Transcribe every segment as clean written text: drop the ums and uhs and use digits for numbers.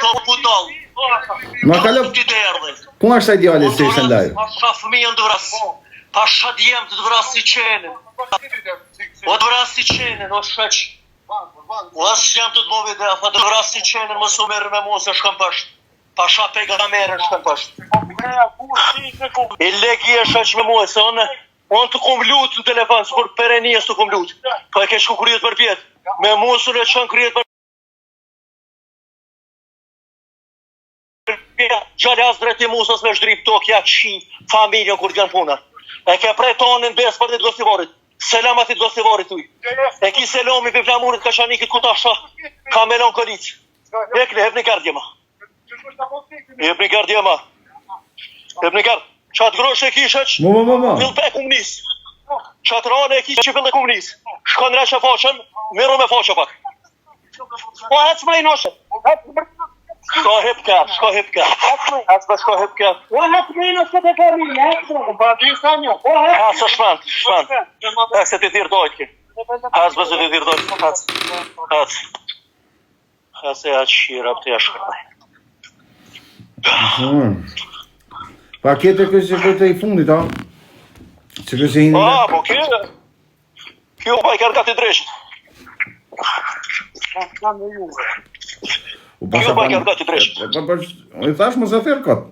o budall. Ma kalo, ku është ai djali se ishte në live? Pasha fëmijën të vras. Pasha djem të vras si qenin. O të vras si qenin, o sheq. O as jam të të bo video, tha të vras si qenin, mos u merr me mua se shkon poshtë. Pasha pejgamberin shkon poshtë. I legi e sheq me mua, se unë Unë të kom lutë në telefon, sikur perenijës të kom lutë. Po e ke shku kryet për pjetë. Me mua s'u le qënë kryet për pjetë. Gjallë as drejti musës me zhdryp tokë, ja qi familjen kur t'vjen puna. E ke prej tonin besë për ditë Gostivarit. Selam atit Gostivarit tuj. E ki selomi për flamurit Kaçanikit ku ta shoh. Ka melon kolicë. Hekni, hepni kërë djema. Jepni kërë djema. Jepni kërë. Qatë grosh e kishe që? Mo, mo, mo, mo. Fill pe kum nis. Qatë rane e kishe që fill e kum nis. Shkon reqe faqen, miru me faqe pak. Po hec më i noshe. Shko hip ka, shko hip ka. Hec më shko hip ka. O hec më i noshe të familje, hec më. Po aty sa një. Po hec. Hec shpant, shpant. Hec se ti thirr dojt ki. Hec më se ti thirr dojt. Hec. Hec. Hec e aq shira të jashkëraj. Hmm. Pa këtë kështë që këtë i fundit, a? Që kështë i një? Ah, po kjo, kjo pa i kërë gati drejshit. U Kjo pa i kërë gati drejshit. Po, po, i thash mos e thirr kot.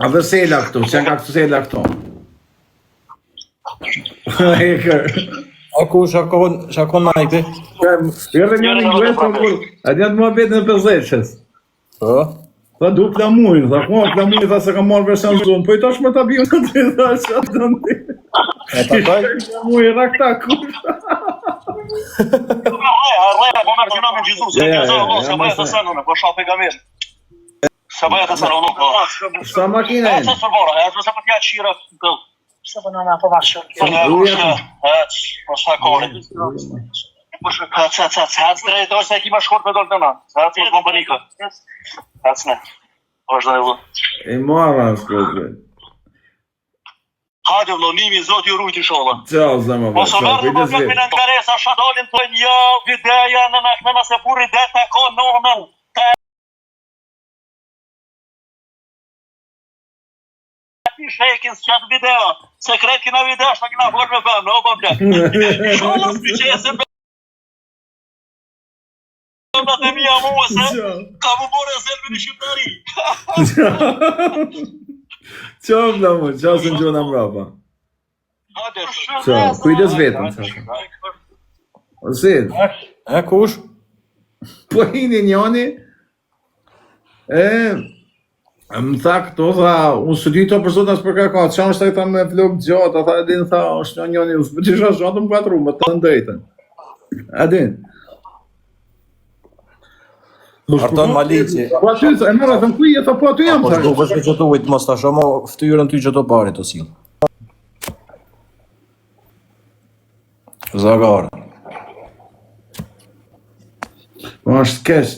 A dhe sela këtu, që nga këtu sela këtu? Ekër. A ku shakon, shakon majti? Erdhe një në ingles, po kur, a djatë mua vetë në 50-shës. Po? Tha du flamurin, tha ku flamuri, tha se kam marrë version zonë, po i tash më ta biu në të tha që atë në ti. E takoj? Flamuri rakta kush. Rreja, po merr gjuna me Gjizus, Ja, ja, se ja, Allah, se ja, bëja të mos e- sënë, po shoh pejgamber. Se bëja të sënë, Allah, po. Sa makina Ecë e? së vora, ecë se po t'ja qira këll. Pse po nana po vashë? Po nga kush, ec, po sa kore. Ec, ec, ec, ec drejt, ose e ki më shkurt me dolë të na. Ec, mos bën panika. Ec ne. Vazhdo e vëlla. E marra, s'ko. Hajde vëlla, nimi Zoti ju rujt inshallah. Ciao, zemër, Mos u ciao, merr me kujdes plak vetë. me interesa, sa dalin thonë jo, videoja në na këna se burri det ta ka nonën. Ta ti shekin s'qat video, se krejt kina video, shta kina fol me femnë, o po plak. Inshallah s'pi qesin femnat e mia mua se Ciao. ka më bërë zelmi në Shqiptari. Ciao, Flamur, ciao, se në gjona mbrapa. Hajde. Ciao, kujdes vetën, ciao. O Zed, E kush? po hini njani, e, më tha këto, tha, unë së di të për zotin as për ka ka, qa është ai tha me flok gjatë, a tha, e din, tha, është një njani, unë s'po disha gjatë, më katru, më të drejtën. A din. Arton Maliqi. Po aty, e mora, thëm, ku je, tha, po aty jam, Po tha. s'du vesh që tu ujt mos ta shoh mo fytyrën ty që të pari të sill. Zagar. Po është keq.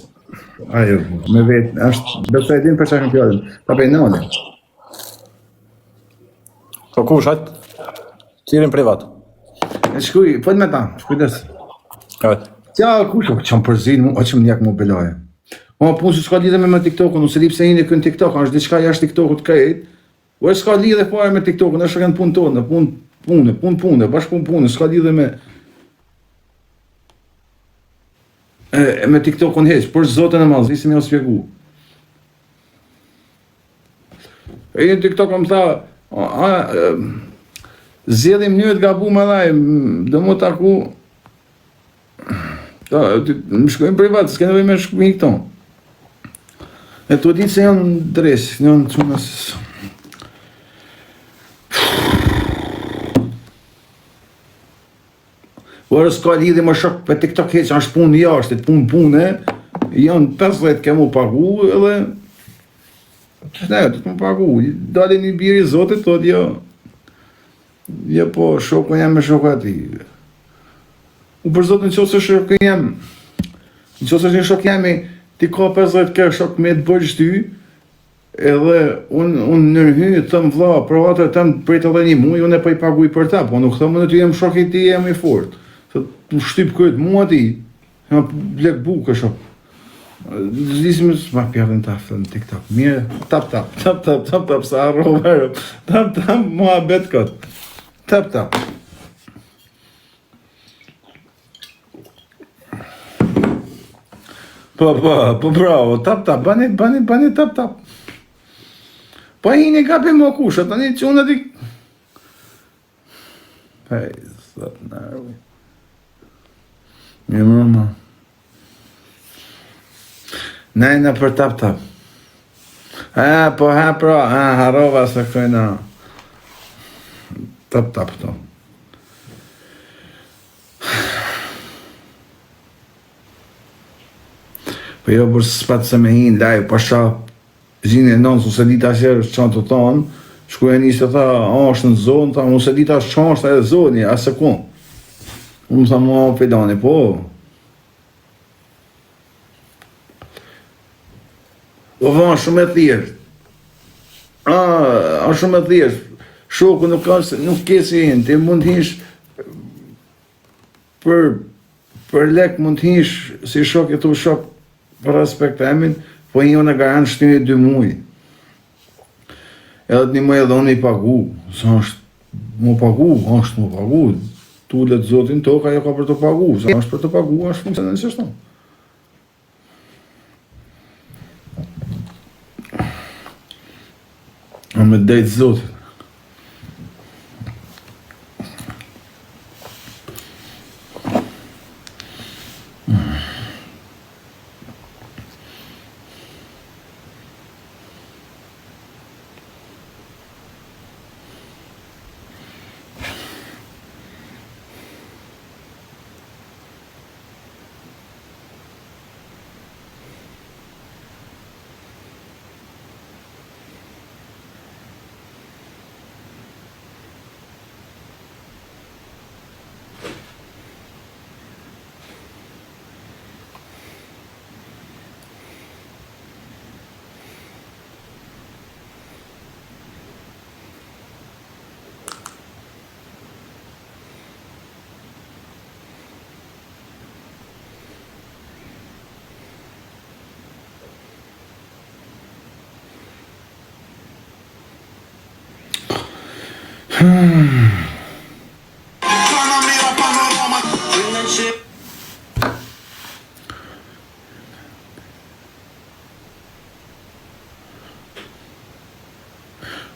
Ajo, me vetë, është, besoj e din për çfarë kam fjalën. Ta bëj nane. Po kush hajt? Tirin privat. E shkuj, fol me ta, kujdes. Hajt. Qa, kush, o, që më përzin, mu, o që më njek mu belaje. O, punë që s'ka lidhje me me TikTokun, unë se di pse jeni kënë TikTok, është diçka jashtë TikTokut krejt. O, s'ka lidhje fare me TikTokun, është kanë punë tonë, punë pune, punë pune, bash punë pune, s'ka lidhje me e, me TikTokun hiç, për Zotin e madh, si më u shpjegu. E në TikTok më tha, a, a, e, zgjedhim mënyrë të gabuar edhe do më taku Ta, ti, më shkojnë privat, s'ke nevojë me shkoj këto. E tu ditë se janë dres, janë çuna s- Por s'ka lidhje më shok për TikTok hiç, është punë jashtë, punë pune, janë 50 ke mu pagu edhe Ne, do të më pagu. Dalin një biri zotit, thot jo. Jo po, shoku jam me shoku ati. U për zotin në qoftë se shoku jam, në qoftë se është një shok jemi, ti ka 50 kë shok me të bëjsh ty, edhe unë un nërhy, të them vlla, për hatër tëm prit edhe një muaj, unë po i paguaj për ta, po nuk them unë ty jam shok i ti jam i fort. Se të shtyp kryet mua ti, ma blek bukë shok. Zisi më s'ma pjerdhin ta në TikTok. Mirë, tap tap, tap tap, tap tap, sa harrova. Tap tap, muhabet kot. Tap tap. Po, po, po, bravo, tap tap, bani, bani, bani, tap tap. Po hini gabim o kusha, tani që unë di... Hej, zot nervi. Mirë mbrëma. Ne në për tap tap. A, po ha pra, a, harrova se këjna. Tap tap to. Po jo, por s'pat se me hinë live, po shoh Zini e nënës, unë s'e di tash herë çka të thonë, shkoi e nisi tha, a është në zonë, tha, unë s'e di tash çka është ajo zonë, as e ku. Unë tha mua filani, po. Po vë, shumë e thjeshtë. A, është shumë e thjeshtë. Shoku nuk ka nuk ke si hin, ti mund të hish për për lek mund të hish si shok e tu shok Për respekt emin, po një unë garant shtyni dy muj. Edhe të një muj edhe unë i pagu, se është mu pagu, është mu pagu. Tu let zotin toka, ajo ka për të pagu, se është për të pagu, është funksionon që është. A me drejtë zotit.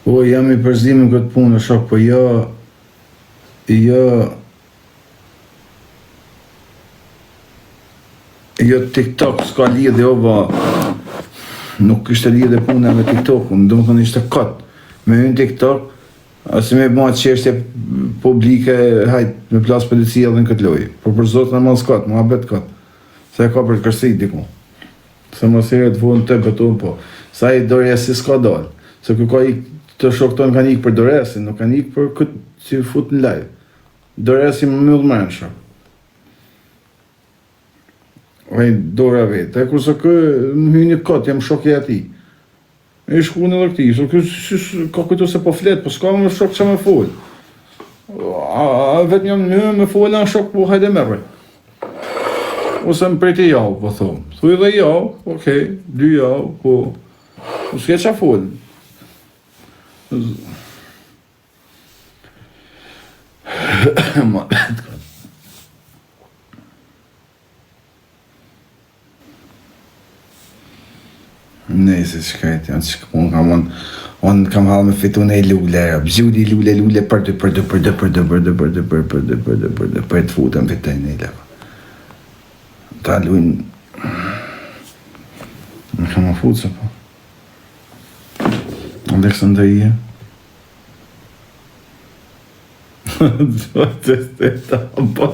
O, jam i përzim në këtë punë, shok, po jo, jo, jo TikTok s'ka lidhje, o ba, nuk kishte lidhje puna me TikTokun, domethënë ishte kot, me hyn TikTok, Asi me ba çështje publike, hajt, me plas policia edhe në këtë lojë. Po për zotin e mos kot, muhabet kot. Se e ka për të kërsit diku. Se mos herët vonë të beton po. Sa i doresi s'ka dalë. Se kë ka ik, të shokë tonë kanë ikë për doresin, nuk kanë ikë për këtë që fut në live. Doresi më myllë më shok. Ai dora vetë, e kurse kë më hyni kot, jam shok i atij. E shku në edhe këti, so ky ka kujtu se po flet, po s'ka më shok që me fol. A, a vetë jam në me fol, a shok, po hajde merre. Ose më priti javë, po thom. Thuj dhe javë, okej, dy javë, po... Po s'ke qa fol. Ma, Nejse shkret janë që unë kam unë unë kam hall me fitu një lule bzhuli lule lule për dy për dy për dy për dy për dy për dy për për dy për dy për dy për të futëm fitoj një lule ta lujnë në kam më fut se po Aleksandria Do të ta po.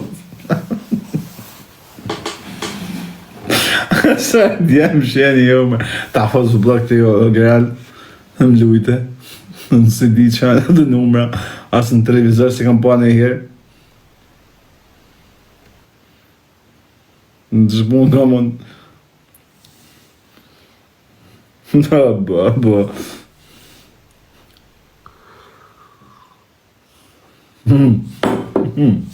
Sa djem sheni jo me Ta fos blok të jo Gerald Më lujte Në si di që anë të numra As në televizor si kam pa një herë Në të shpun ka mund Bo, bo Hmm. Hmm.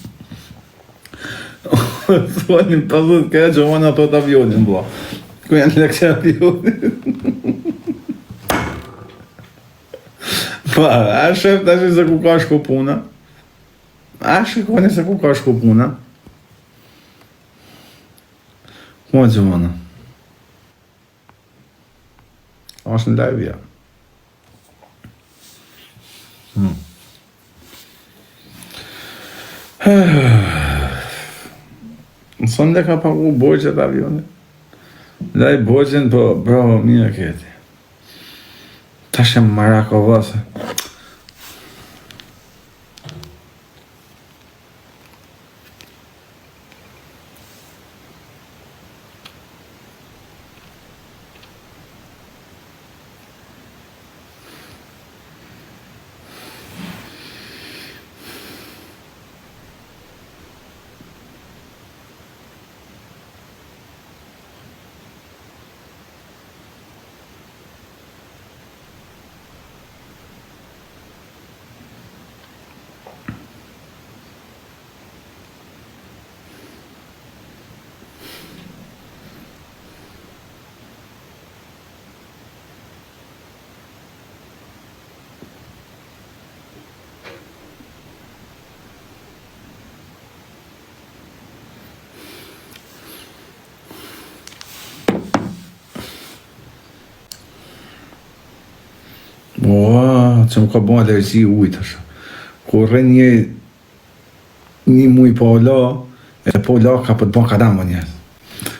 Thonin 50 ke Xhovana thot avionin vlla. Ku janë lekë e avionit? Pa, a shef tash se ku ka shku puna? A shikoni se ku ka shku puna? Ku e Xhovana? A është në live, ja. Hmm. Në son dhe ka pagu borxhet avionit. Laj borxhin, po, bravo, mirë keti. Tash e marakova se. Ua, që më ka bo alergji ujit tash. Kur rrin një një muj pa u la, e po la ka po të bën kadam o njerëz.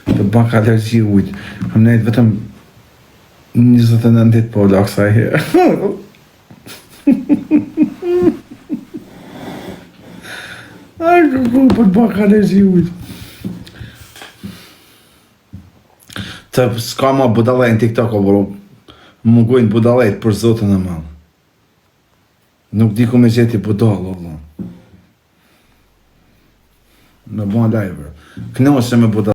Po të bën ka alergji ujit. Kam nejt vetëm 29 ditë pa u la kësaj herë. Ai ku po të bën ka alergji ujit. Të s'ka ma budallaj në TikTok o bro. Mungojnë budallajt për zotën e madh. Nuk di ku me gjeti budall o vlla. Me bo live bro. Kënaqe me budall.